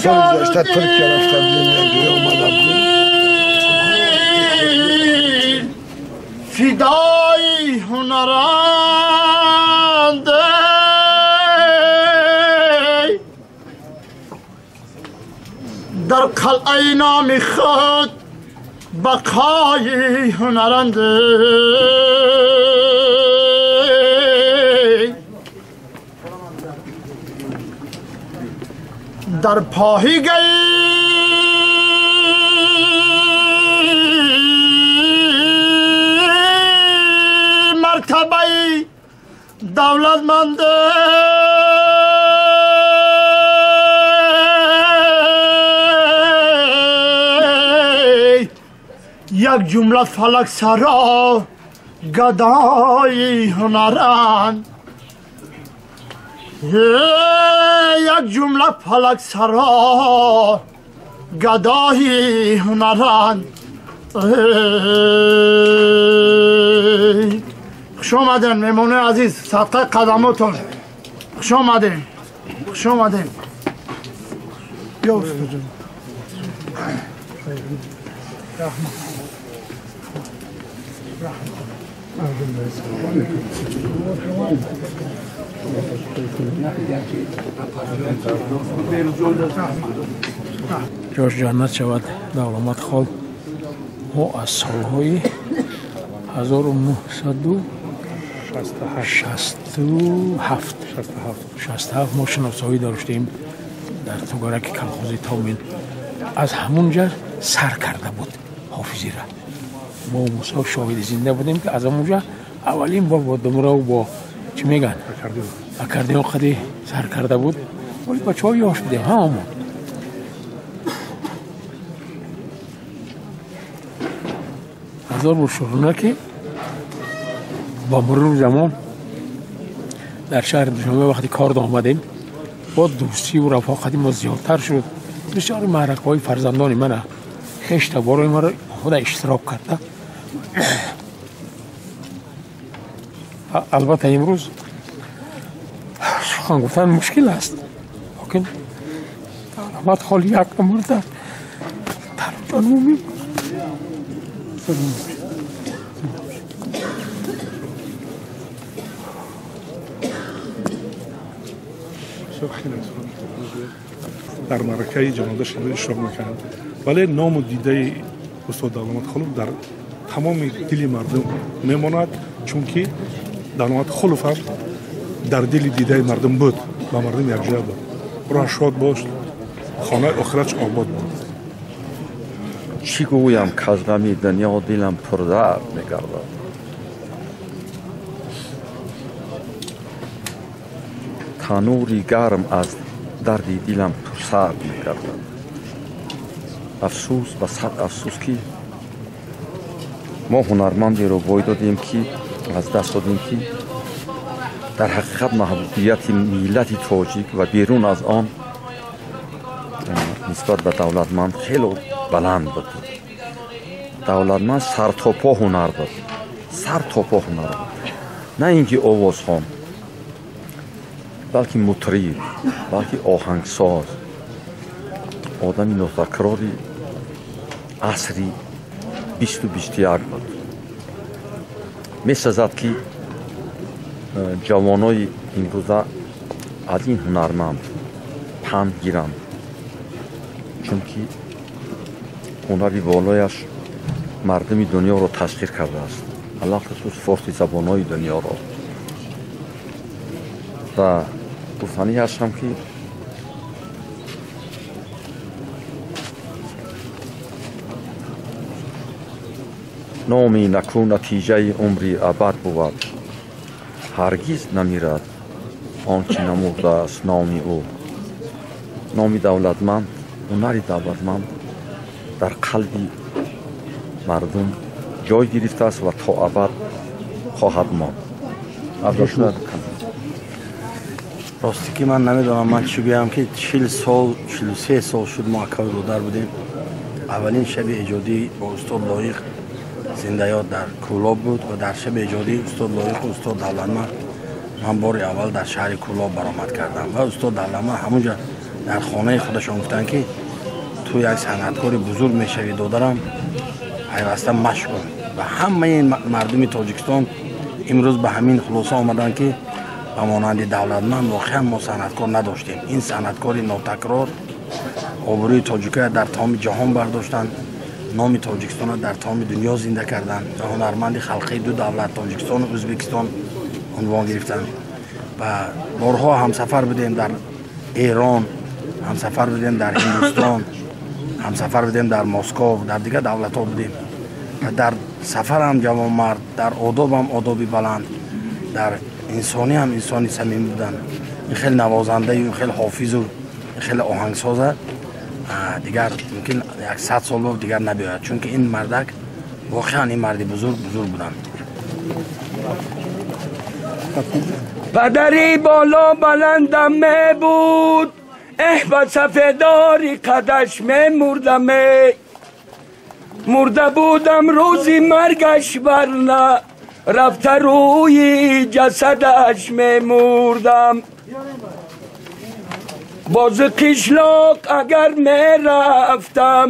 Соли гузашта Туркия рафта будем, якҷоя омада будем. Фидои ҳунаранд, дар қалъаи номи худ бақои ҳунаранд. Дар поҳигаи мартабаи давлатманд як ҷумла фалак саро гадои ҳунаранд, як ҷумла фалак саро гадои ҳунаранд. Хуш омадем, меҳмонои азиз, садқаи қадамотон. Хуш омадем, хуш омадем. Биё, устодҷон. Раҳмат, раҳмат. Ҷош ҷаннат шавад Давлатмад хол. Мо аз солҳои 1967 мо шиносоӣ доштем дар тугараки колхози Томин. Аз ҳамунҷа сар карда буд ҳофизира. Мо Мусо шоҳиди зинда будем, ки аз ҳамунҷа аввалин бор бо думрав, бо чӣ меган, аккордеон қади сар карда буд. Вале бачаҳо ёш будем ҳамамон. Ҳазор бор шукрона, ки бо мурури замон дар шаҳри Душанбе вақте кор омадем, бо дӯстиву рафоқати мо зиёдтар шуд. Бисёри маъракаҳои фарзандони мана, хештаборои маро худа иштирок карда. Албатта, имрӯз сухан гуфтан мушкил аст, лекин Давлатмад хол як умр дар ҷонмо мемонад. Дар маъракаи ҷанозааш иштирок мекардам, вале ному дидаи устод Давлатмад Холов дар тамоми дили мардум мемонад, чунки Давлатмад Холов ҳам дар дили дидаи мардум буд, ба мардум якҷоя буд. Роҳ шод бош, хонаи охиратш обод буд. Чӣ гӯям, каз ғами дунё дилам пурдард мегардад. Танури гарм аз дарди дилам пурсард мегардад. Афсӯс, ба сад афсӯс, ки мо ҳунармандеро бой додем, ки аз даст додем, ки дар ҳақиқат маҳбубияти миллати тоҷик ва берун аз он нисбат ба Давлатманд хело баланд буд. Давлатманд сартопо ҳунар буд, сартопо ҳунар буд, на ин ки овозхон, балки мутриб, балки оҳангсоз, одами нотакрори асри 20-у 21 буд. Месазад, ки ҷавонои имрӯза аз ин ҳунарманд панд гиранд, чунки ҳунари волояш мардуми дунёро тасхир кардааст, алалхусус форси забонҳои дунёро. Ва гуфтанӣ ҳастам, ки номи наку натиҷаи умри абад бувад, ҳаргиз намирад он ки намурдааст номи ӯ. Номи Давлатманд, ҳунари Давлатманд дар қалби мардум ҷой гирифтааст ва то абад хоҳад монд. Рости ки ман намедонам ман чӣ гӯям, ки 40 сол, 43 сол шуд мо акаву додар будем. Аввалин шаби эҷодӣ бо устод Лоиқ зиндаёд дар Кӯлоб буд ва дар шаби эҷодии устод Лоиқу устод Давлатманд ман бори аввал дар шаҳри Кӯлоб баромад кардам ва устод Давлатманд ҳамунҷа Дар хонаи худашон гуфтанд, ки ту як санъаткори бузург мешавӣ, додарам, пайваста машқ кун. Ва ҳамаи мардуми Тоҷикистон имрӯз ба ҳамин хулоса омаданд, ки ба монанди Давлатманд воқеан мо санъаткор надоштем. Ин санъаткори нотакрор обрӯи тоҷикоя дар тамоми ҷаҳон бардоштанд, номи Тоҷикистонро дар тамоми дунё зинда карданд ва ҳунарманди халқии ду давлат, Тоҷикистону Ӯзбекистон, унвон гирифтанд. Ва борҳо ҳамсафар будем дар Эрон, ҳамсафар будем дар Ҳиндустон, ҳамсафар будем дар Москов, дар дигар давлатҳо будем. Ва дар сафарам ҷавонмард, дар одобам одоби баланд, дар инсонӣ ҳам инсони самимӣ буданд. Ин хеле навозандаю, ин хеле ҳофизу, ин хеле оҳангсоза дигар мумкин як 100 сол дигар набиёяд, чунки ин мардак воқеан ин марди бузург, бузург буданд. Падари боло баландам мебуд, эҳ, ба сафедори қадаш мемурдам, мурда будам рӯзи маргаш, варна рафта рӯи ҷасадаш мемурдам. Боз қишлоқ агар мерафтам,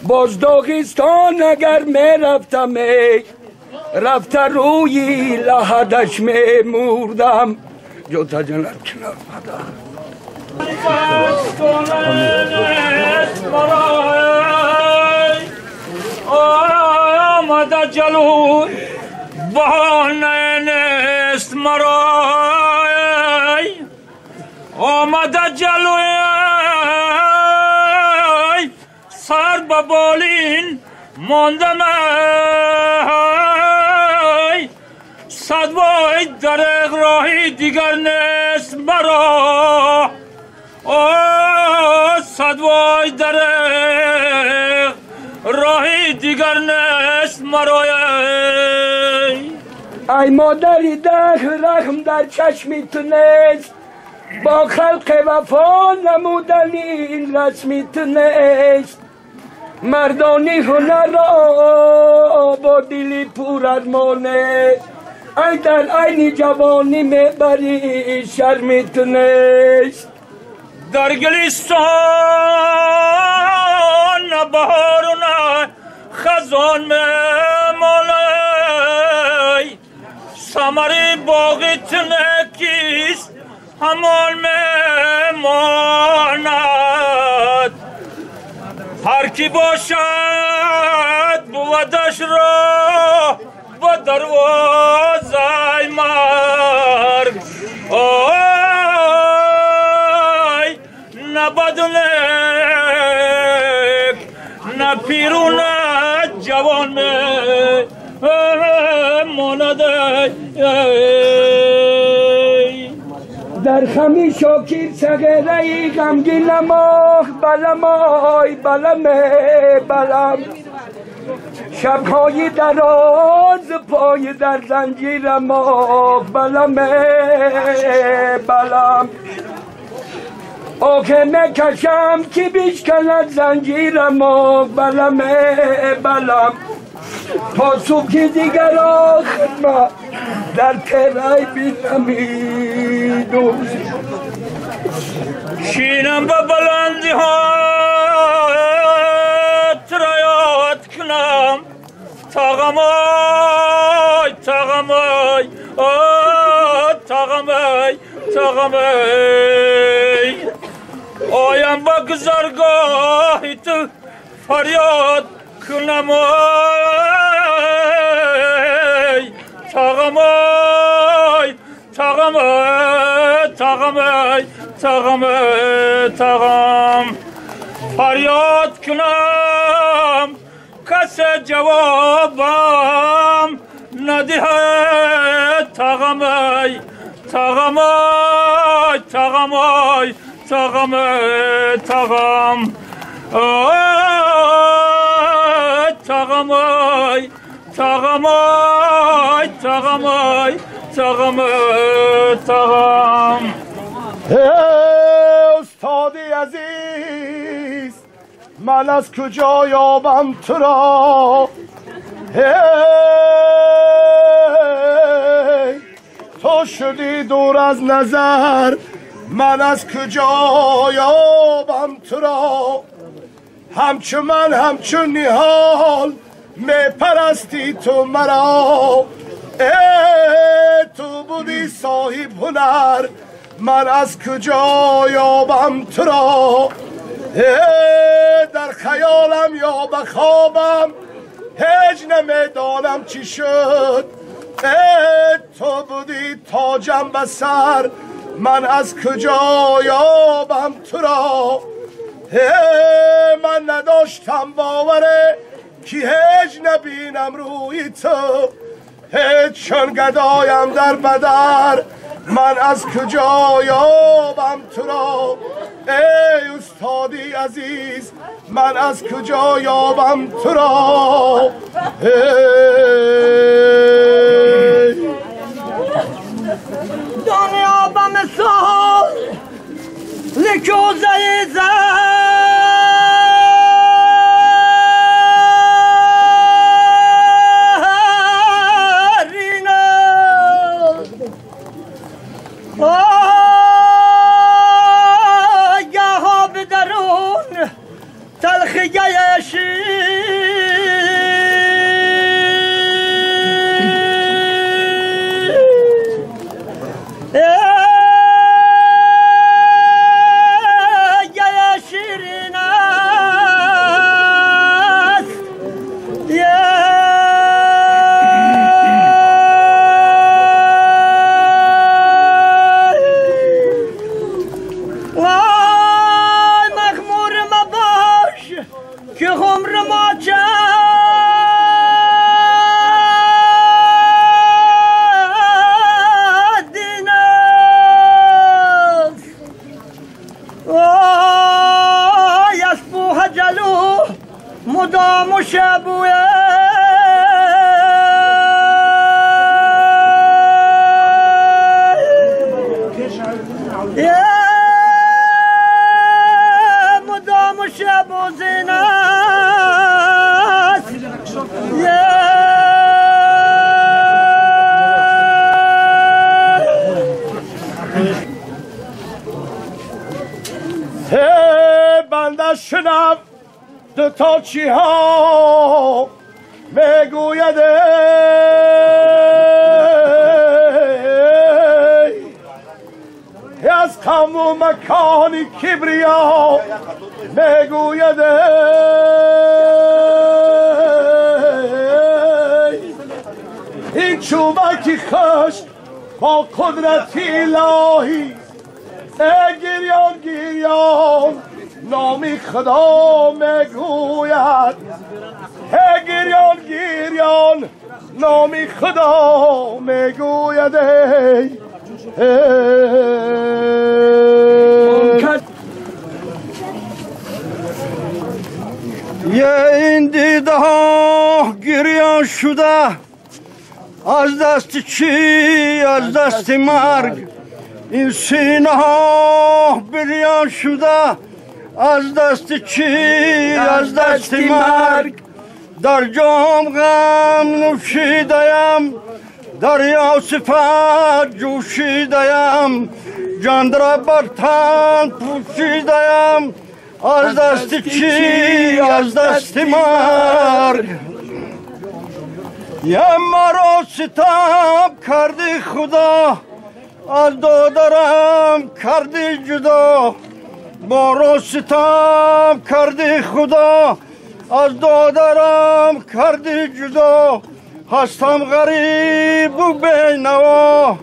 боз Доғистон агар мерафтам, рафта рӯи лаҳадаш мемурдам. Ҷота ҷанат кинор падар. آمده جلوی بهانه نیست مرای، آمده جلوی سر به بالین ماندم، صد وای در راهی دیگر نیست مرا، صد وای در راهی دیگر نیست مرای. ای مادری ده رحم در چشمی تو نیست، با خلق وفا نمودن این رسمی تو نیست. مردانی هنر را با دلی پر ارمانه، ای در عین جوانی میبری شرمی تو نیست. در گلستان نه بهار و نه خزان میمالی، ثمر باغ تنکیست همان میماند. هر کی باشد بودش را با دروازه مرگ، آی نه بدنک نه پیر و نه جوان میماند. در خمی شاکر صغیره غمگین ماه، بلم آی بلم بلم، شبهای دراز پای در زنجیر ماه، بلم بلم، آخه میکشم که بشکند زنجیر ماه، بلم بلم، تا صبح دیگر آخر ما در ترای بینمی دوست. شینم به بلندی ها ترایات کنم، تاغمای تاغمای تاغمای تاغمای، آیم به گذرگاهی تو فریاد کنم، تاغمای تاغمای تاغمای تاغمای تاغم، فریاد کنم کس جوابم ندهد، تاغمای تاغمای تاغمای تاغمای تاغم، تاغمای تاغمای تاغمای تاغمای تاغم. استادی عزیز من از کجا یابم تو را، تو شدی دور از نظر من از کجا یابم تو را؟ همچو من همچون نهال می پرستی تو مرا. ای تو بودی صاحب هنر، من از کجا یابم تو را؟ ای در خیالم یا به خوابم هیچ نمیدانم چی شد. ای تو بودی تاجم به سر، من از کجا یابم تو را؟ ای من نداشتم باوره که هیچ نبینم روی تو. هیچ چون گدایم در بدر، من از کجا یابم تو را؟ ای استادی عزیز، من از کجا یابم تو را؟ دنیا به مثال لکوزه زرین آگه به درون تلخیه شیرین است. وای مخمور مباش که خمر ما چندین است. وای از بوه جلو مدام و شبوه مدام و شب و زینت. بنده شنم دو تا چی ها میگوید ای از قوم و مکان کبریا میگوید این چوبکی خشک با قدرت الهی. ای گریان گریان نامی خدا میگوید. ای گریان گریان نامی خدا میگوید. یه این دیده ها گریان شده از دست چی؟ از دست مرگ. این سینه ها بریان شده از دست چی؟ از دست مرگ. در جام غم نوشیدیم، دریا صفت جوشیدیم، جان را بر تن پوشیدیم از دست چی؟ از دست مرگ. یه مرا ستم کردی خدا، از دادرم کردی جدا. مرا ستم کردی خدا، از دادرم کردی جدا. هستم غریب و بینوا،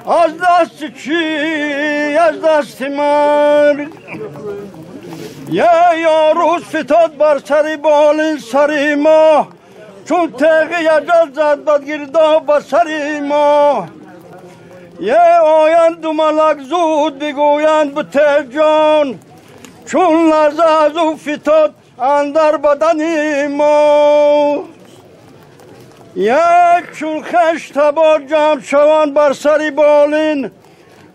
از دست چی؟ از دست مرگ. یه یاروز فتاد بر سر بالین سری ما، چون تیغ اجل زد بد گرداب بر سری ما. یه آیند دو ملک زود بگویند به جان، چون لرزه از او فتاد اندر بدن ما. یک چون خش تبار جمع شوند بر سری بالین،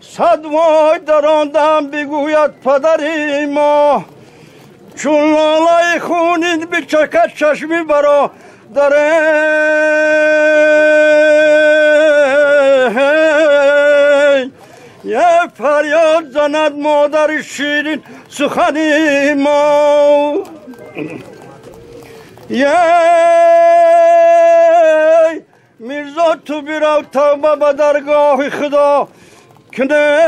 صد وای در آن دم بگوید پدری ما. چون لالای خونین بچکد چشمی برا داره، یه فریاد زند مادر شیرین سخنی ما. یی میرزا تو بیرو توبه به درگاه خدا کنه.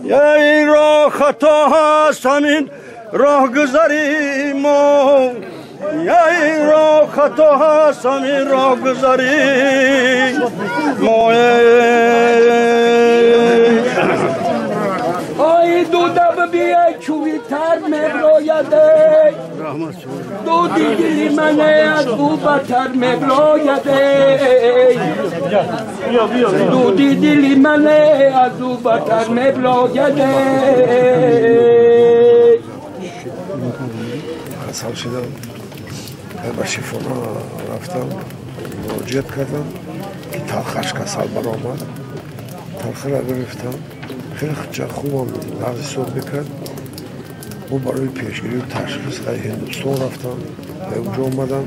یی راه خطا هست همین راه گذری ما، یی راه خطا هست همین راه گذری ما. آی دودم بیای چوبی تر مبرایده، دودی دلی منه از او بتر مبرایده، دودی دلی منه از او بتر مبرایده. کسل شدم، به شیفونا رفتم، مراجعت کردم که تلخش کسل برآمد. تلخه را گرفتم، خیلی خوبم لحظه صبح میکرد. و برای پیشگیری و تشخیص در هندوستان رفتم، به اونجا اومدم.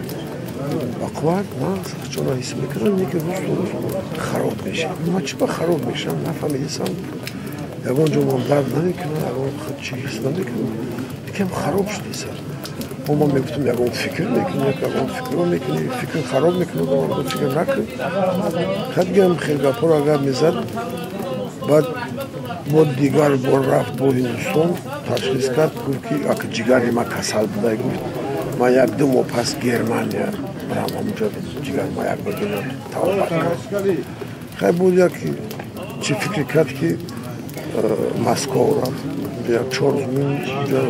با قوت من چون حس میکردم که روز تو روز خراب میشه. من چه با خراب میشم نفهمیدم. یگان جا من درد نمیکنه، یگان خود چی حس نمیکنم، یکم خراب شده سر. و من میگفتم یگان فکر میکنی، یگان فکر میکنی، فکر خراب میکنه، من فکر نکن. خیلی هم خیلی گپا را گپ میزد. بعد بود دیگر بار رفت با هندوستان تشخیص کرد، گفت که اگه جگر ما کسل بوده، گفت ما یک دو ماه پس گرمانیا برم اونجا جگر ما یک بار بینم توبه کرد. خیلی بود یک چی فکر کرد که مسکو رفت یک 4 روز اونجا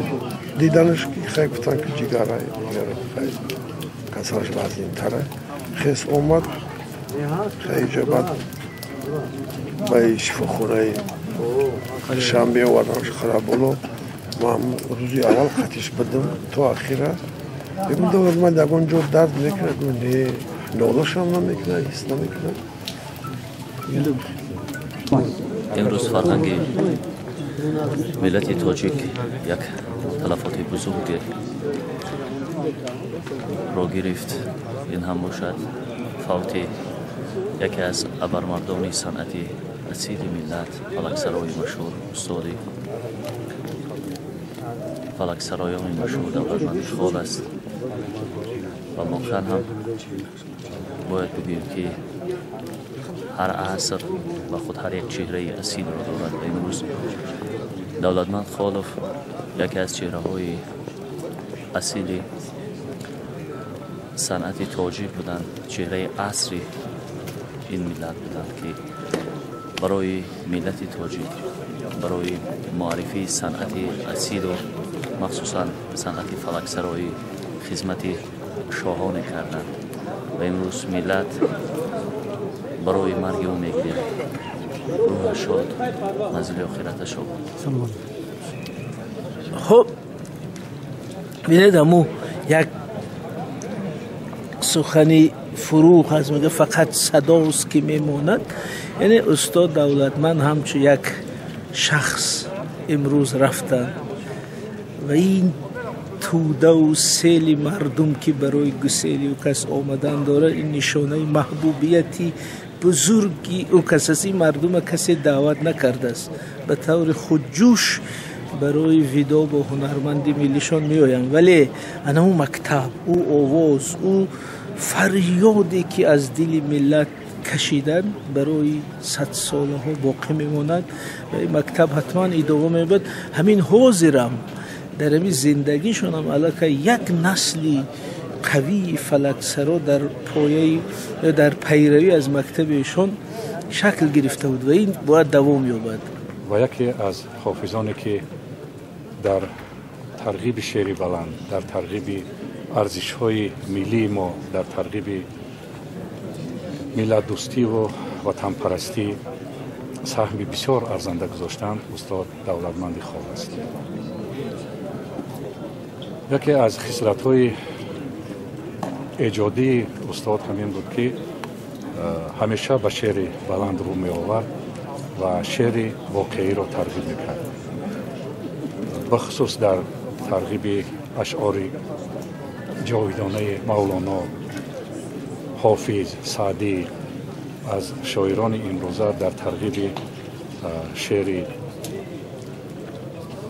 دیدنش که خیلی گفتن که جگر خیلی کسلش وزین‌تره. خیس اومد خیلی جا بعد به شفاخانه شنبه آوردمش خرابولو. من روزی اول خطیش بدم تا اخیره. بگم دولت من یگان جور درد میکنه، گفت نه نالش هم نمیکنه، حس نمیکنه. امروز فرهنگ ملت تاجیک یک تلفات بزرگ را گرفت. این هم باشد فوت یکی از ابرمردان صنعتی اصیل ملت، فلکسرای مشهور، استادی فلکسرایان مشهور دولتمند خال است. و واقعا هم باید بگوییم که هر عصر و خود هر یک چهره اصیل را دارد و امروز دولتمند خالف یکی از چهره های اصیل صنعت تاجیک بودند، چهره عصری این ملت بودند که برای ملت تاجیک، برای معرفی صنعت اصیل و مخصوصا صنعت فلکسرایی خدمت شاهانه کردند و امروز ملت برای مرگ او میگریند. روح شاد، منزل آخرتش شاد. خب ببینید امو یک سخنی فروغ هست، میگه فقط صداست که میماند. یعنی استاد دولتمند همچون یک شخص امروز رفتن و این توده و سیل مردم که برای گسیل او کس آمدن داره، این نشانه محبوبیتی بزرگی او کس است. این مردم کسی دعوت نکرده است، به طور خودجوش برای ویدا با هنرمند ملیشان میآیند. ولی انا او مکتب، او آواز، او فریادی که از دل ملت کشیدن برای 100 ساله ها باقی میماند و این مکتب حتما ادامه می‌یابد. همین حاضرم در همین زندگیشون هم علاکه یک نسلی قوی فلکسرا در پایه در پیروی از مکتب ایشون شکل گرفته بود و این باید دوام یابد. و یکی از حافظانی که در ترغیب شعری بلند، در ترغیب ارزش‌های ملی ما، در ترغیب ملت دوستی و وطنپرستی سهم بسیار ارزنده گذاشتند، استاد دولتمند خال است. یکی از خصلت‌های ایجادی استاد همین بود که همیشه به شعر بلند رو می آورد و شعر واقعی را ترغیب میکرد، بخصوص در ترغیب اشعار جاویدانه مولانا، Ҳофиз, Саъдӣ аз шоирони имрӯза дар тарғиби шеъри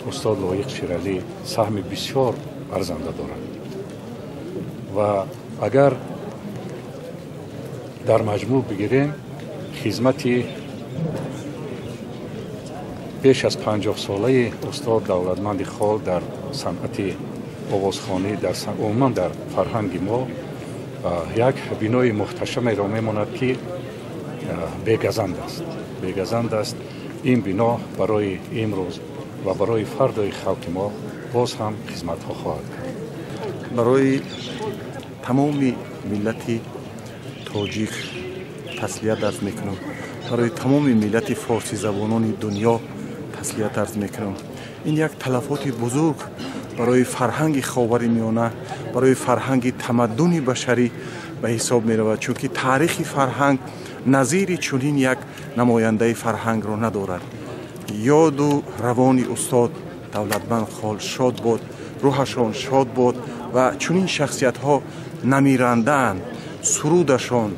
устод Лоиқ Шералӣ саҳми бисёр арзанда дорад ва агар дар маҷмӯъ бигирем, хизмати беш аз 50-солаи устод Давлатманди Хол дар санъати овозхонӣ, дар умуман дар фарҳанги мо як бинои мухташамеро мемонад, ки бегазанд аст. Бегазанд аст. Ин бино барои имрӯз ва барои фардои халқи мо боз ҳам хизматҳо хоҳад кард. Барои тамоми миллати тоҷик таслият арз мекунам, барои тамоми миллати форсизабонони дунё таслият арз мекунам. Ин як талафоти бузург барои фарҳанги Ховари Миёна, барои фарҳанги тамаддуни башарӣ ба ҳисоб меравад, чунки таърихи фарҳанг назири чунин як намояндаи фарҳангро надорад. Ёду равони устод Давлатманд Хол шод бод, рӯҳашон шод бод ва чунин шахсиятҳо намирандаанд. Сурудашон,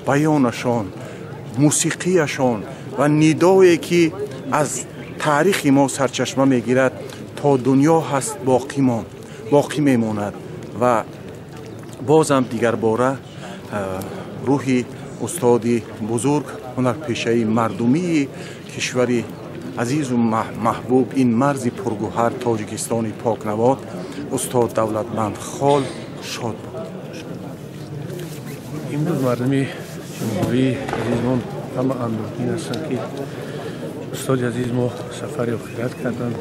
баёнашон, мусиқияшон ва нидое ки аз таърихи мо сарчашма мегирад, то дунё ҳаст боқӣ мемонад. Ва бозам дигарбора рӯҳи устоди бузург, ҳунарпешаи мардумии кишвари азизу маҳбуб, ин марзи пургӯҳар Тоҷикистони покнавод, устод Давлатманд Хол шод буд. Имрӯз мардуми ҷумҳурии азизмон ҳама андӯҳгин ҳастанд, ки устоди азиз мо сафари охират карданд.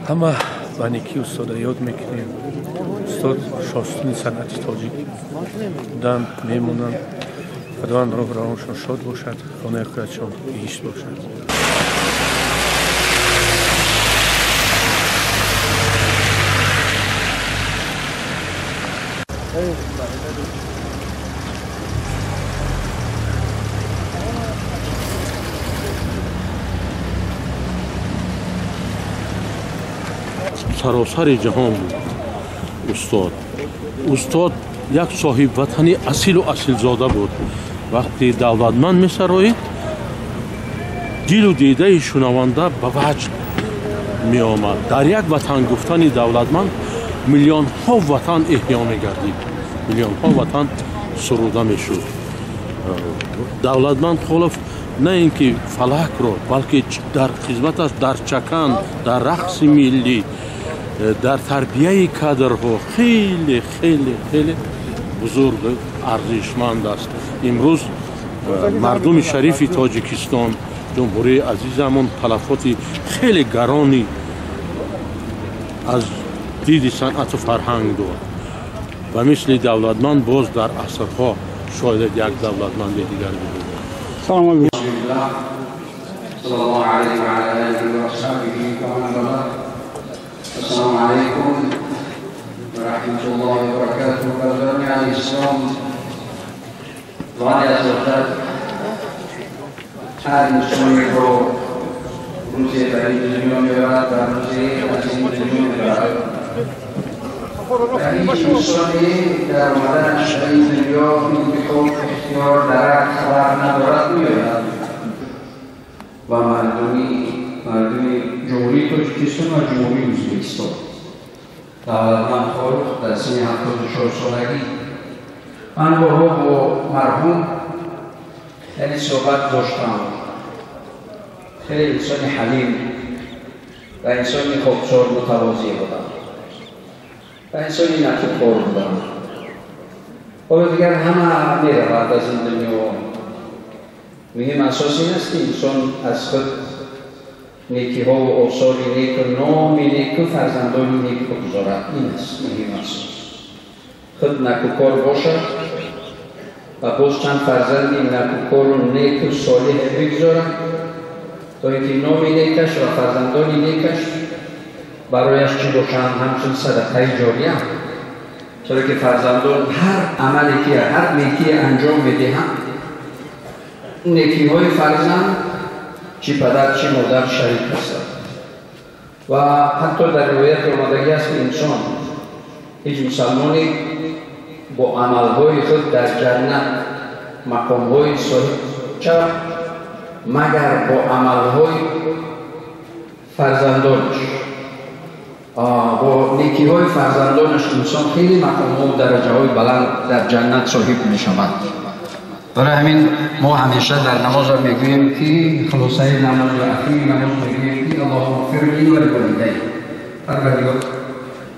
Ҳама ба некӣ устода ёд мекунем. Устод шостуни санъати тоҷик буданд, мемонанд. Худованд роҳу равоншон шод бошад, хонаи охиратшон биҳишт бошад. Саросари ҷаҳон буд устод. Устод як соҳибватани асилу асилзода буд. Вақти Давлатманд месароид, дилу дидаи шунаванда ба ваҷд меомад. Дар як ватан гуфтани Давлатманд миллионҳо ватан эҳё мегардид, миллионҳо ватан суруда мешуд. Давлатманд Холов на ин ки фалакро, балки дар хизматаш дар чакан, дар рақси миллӣ, дар тарбияи кадрҳо хеле хеле хеле бузург, арзишманд аст. Имрӯз мардуми шарифи Тоҷикистон, ҷумҳурии азизамон, талафоти хеле гарони аз диди санъату фарҳанг дорад ва мисли Давлатманд боз дар асрҳо шояд як давлатманди дигар бибинем. السلام علیکم و رحمت الله و برکاته. برادران علیه السلام، بعد از وفات هر انسانی رو روزی برای دنیا میبرد و روزی از این دنیا میبرد. هیچ انسانی در آمدنش به این دنیا این خود اختیار درک خبر ندارد میآید و مردمی جمهوری تاجیکستان و جمهوری ازبکستان. دولتمند خالق در سن 74 سالگی، من بارها با مرحوم یعنی صحبت داشتم. خیلی انسان حلیم و انسانی خاکسار متواضع بودم و انسانی نکوکار بودم. حالا دیگر همه میرود از این دنیا. مهم اساس این است که انسان از خود نیکی ها و آثار نیک و نام نیک و فرزندان نیک بگذارد. این است مهم اساس. خود نکوکار باشد و باز چند فرزند نکوکار و نیک و صالح بگذارد تا اینکه نام نیکش و فرزندان نیکش برایش چی باشند؟ همچون صدقه جاریه. چرا که فرزندان هر عملی که هر نیکی انجام میدهند، نیکی های فرزند چی پدر چی مادر شریک هستند. و حتی در روایت آمدگی است که انسان، هیچ مسلمانی бо амалҳои худ дар ҷаннат мақомҳои соҳиб шавад, магар бо амалҳои фарзандонаш. Бо некиҳои фарзандонаш инсон хеле мақомҳо ва дараҷаҳои баланд дар ҷаннат соҳиб мешавад. Барои ҳамин мо ҳамеша дар намоза мегӯем ки хулосаи намози ахири намоз мегӯем ки Аллоҳумма ғфир ли ва ливолидайя, Парвардигор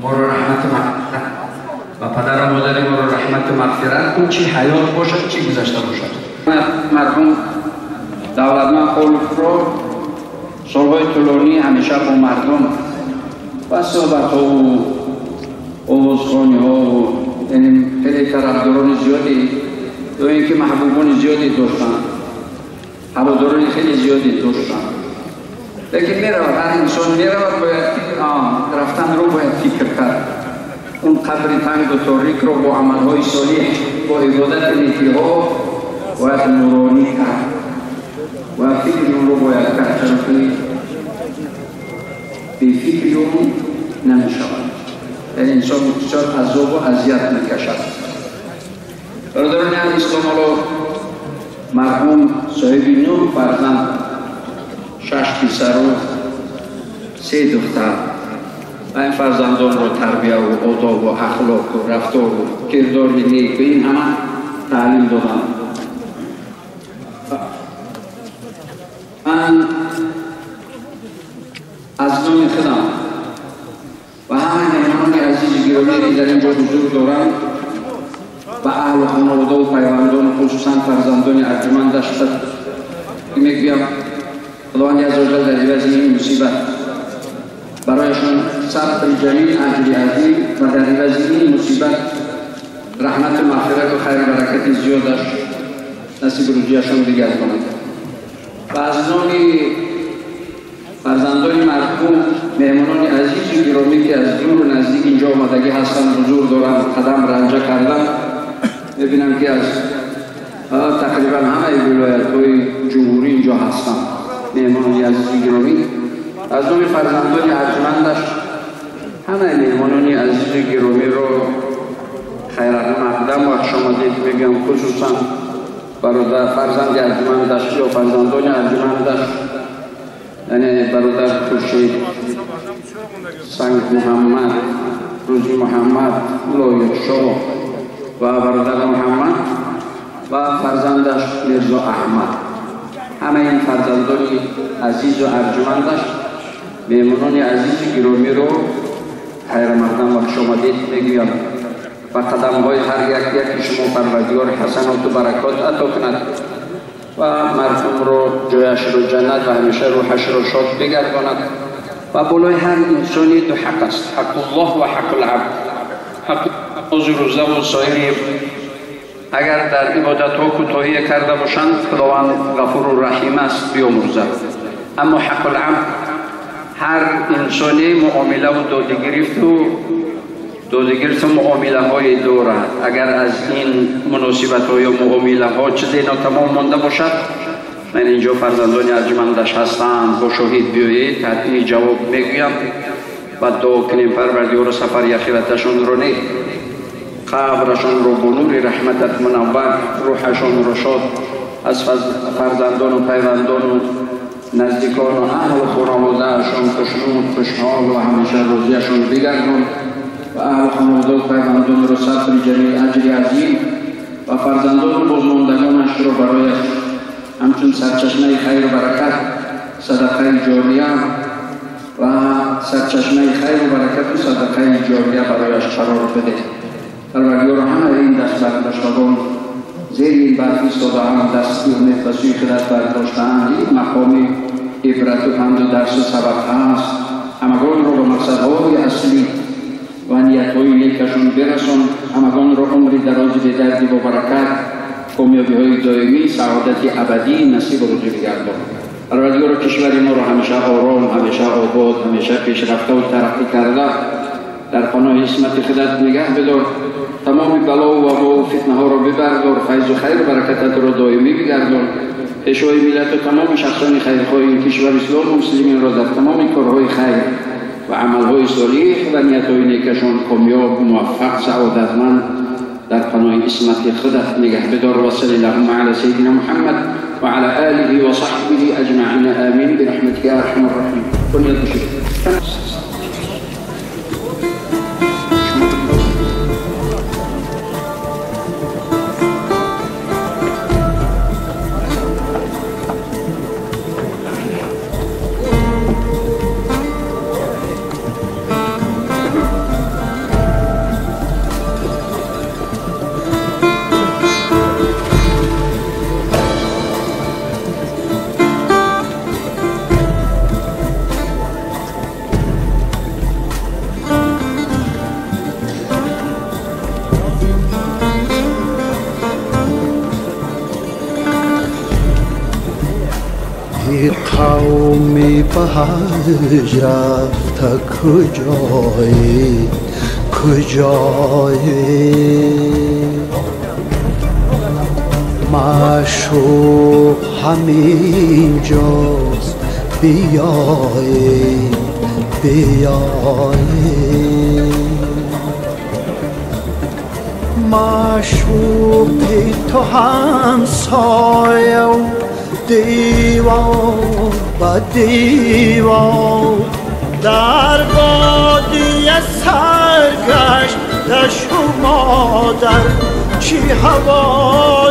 моро раҳмату мағфират ва падару модари моро раҳмату мағфират кун, чи ҳаёт бошад, чи гузашта бошад. Марҳум Давлатманд Холовро солҳои тӯлонӣ ҳамеша бо мардум ва суҳбатҳову овозхониҳову, яъне хеле тарафдорони зиёде ё ин ки маҳбубони зиёде доштанд, ҳаводорони хеле зиёде доштанд. Лекин меравад, ҳар инсон меравад, бояд рафтанро бояд фикр кард. Он қабри тангу торикро бо амалҳои солиҳ, бо ибодати некиҳо бояд нуронӣ кард ва фикри онро бояд кард, чаро ки бефикри он намешавад. Яъне инсон бисёр азобу азият мекашад. Бародарони аҳли ислом, ҳоло марҳум соҳиби 9 фарзанд, 6 писару 3 духтар, ва ин фарзандонро тарбияву одобу ахлоқу рафтору кирдори неку ин ҳама таълим доданд. Ман аз номи худам ва ҳамаи меҳмонони азизи гиромие ки дар ин ҷо ҳузур доранд ба аҳлу хонаводаву пайвандону хусусан фарзандони арҷумандаш мегӯям, Худованди азза ваҷал дар ивази ин мусибат барояшон сабри ҷамил, аҷри азим ва дар ивази ин мусибат раҳмату мағфирату хайру баракати зиёдаш насибу рӯзияшон бигардонад. Ва аз номи фарзандони марҳум, меҳмонони азизу гиромӣ ки аз дуру наздик инҷо омадагӣ ҳастанд, ҳузур доранд, қадам ранҷа карданд, мебинам ки аз тақрибан ҳамаи вилоятҳои ҷумҳурӣ инҷо ҳастанд меҳмонони азизи гиромӣ. Аз номи фарзандони арҷумандаш ҳамаи меҳмонони азизу гиромиро хайрмақдам ва хушомадед мегӯям, хусусан бародар фарзанди арҷумандаш ё фарзандони арҷумандаш, яъне бародар Хуршед, Санг Муҳаммад, Рӯзи Муҳаммад, Лоиқшоҳ ва бародар Муҳаммад ва фарзандаш Мирзо Аҳмад. Ҳамаи ин фарзандони азизу арҷумандаш меҳмонони азизу гиромиро хайрмақдам ва хушомадед мегӯям ва қадамҳои ҳар як яки шумо Парвардигор ҳасаноту баракот ато кунад ва марҳумро ҷояшро ҷаннат ва ҳамеша рӯҳашро шод бигардонад. Ва болои ҳар инсони ду ҳақ аст: ҳаққуллоҳ ва ҳаққулабд. Ҳаққи намозу рӯзаву соири агар дар ибодатҳо кӯтоҳия карда бошанд, Худованд ғафуру раҳим аст, биёмурзад. Аммо ҳаққулабд, ҳар инсоне муомилаву додигирифту муомилаҳое дорад. Агар аз ин муносибатҳо ё муомилаҳо чизе нотамом монда бошад, ман инҷо фарзандони арҷумандаш ҳастанд, бо шоҳид биёед, ҳатмӣ ҷавоб мегӯям ва дуо кунем Парвардигоро сафари ахираташонро нек, қабрашонро бо нури раҳматат мунаввар, рӯҳашонро шод, аз фарзандону пайвандону наздикону аҳлу хонаводаашон хушнуд, хушҳол ва ҳамеша розиашон бигардон ва аҳлу хонаводау пайвандонро сабри ҷамил, аҷри азим ва фарзандону бозмондагонашро барояш ҳамчун сарчашмаи хайру баракат, садақаи ҷория ва сарчашмаи хайру баракату садақаи ҷория барояш қарор бидеҳ. Парвардигоро ҳамаи ин дастбардоштагон зери ин барф истодаанд, дасти умед ба сӯи худат бардоштаанд. Ин мақоми ибрату панду дарсу сабақ ҳаст. Ҳамагонро ба мақсадҳои аслӣ ва ниятҳои некашон бирасон. Ҳамагонро умри дарози бедарди бо баракат, комёбиҳои доимӣ, саодати абадӣ насибу рӯзӣ бигардон. Парвардигоро кишвари моро ҳамеша ором, ҳамеша обод, ҳамеша пешрафтаву тараққӣ карда дар паноҳи исмати худат нигаҳ бидор. Тамоми балову вабову фитнаҳоро бибардор, файзу хайру баракататро доимӣ бигардон. Пешвои миллату тамоми шахсони хайрхоҳи ин кишвар ислому муслиминро дар тамоми корҳои хайр ва амалҳои солиҳ ва ниятҳои некашон комёб, муваффақ, саодатманд در پناه عصمت خودت نگه بدار. و صلی اللهم علی سیدنا محمد و علی آله و صحبه اجمعین، آمین برحمتک یا ارحم الراحمین. بنیاد بشید. قومی به حج رفته کجایی کجایی، معشوق همینجاست بیایی بیایی، معشوق تو همسایه دیوار و دیوار، در بادی سرگشت شما در چی هوایی.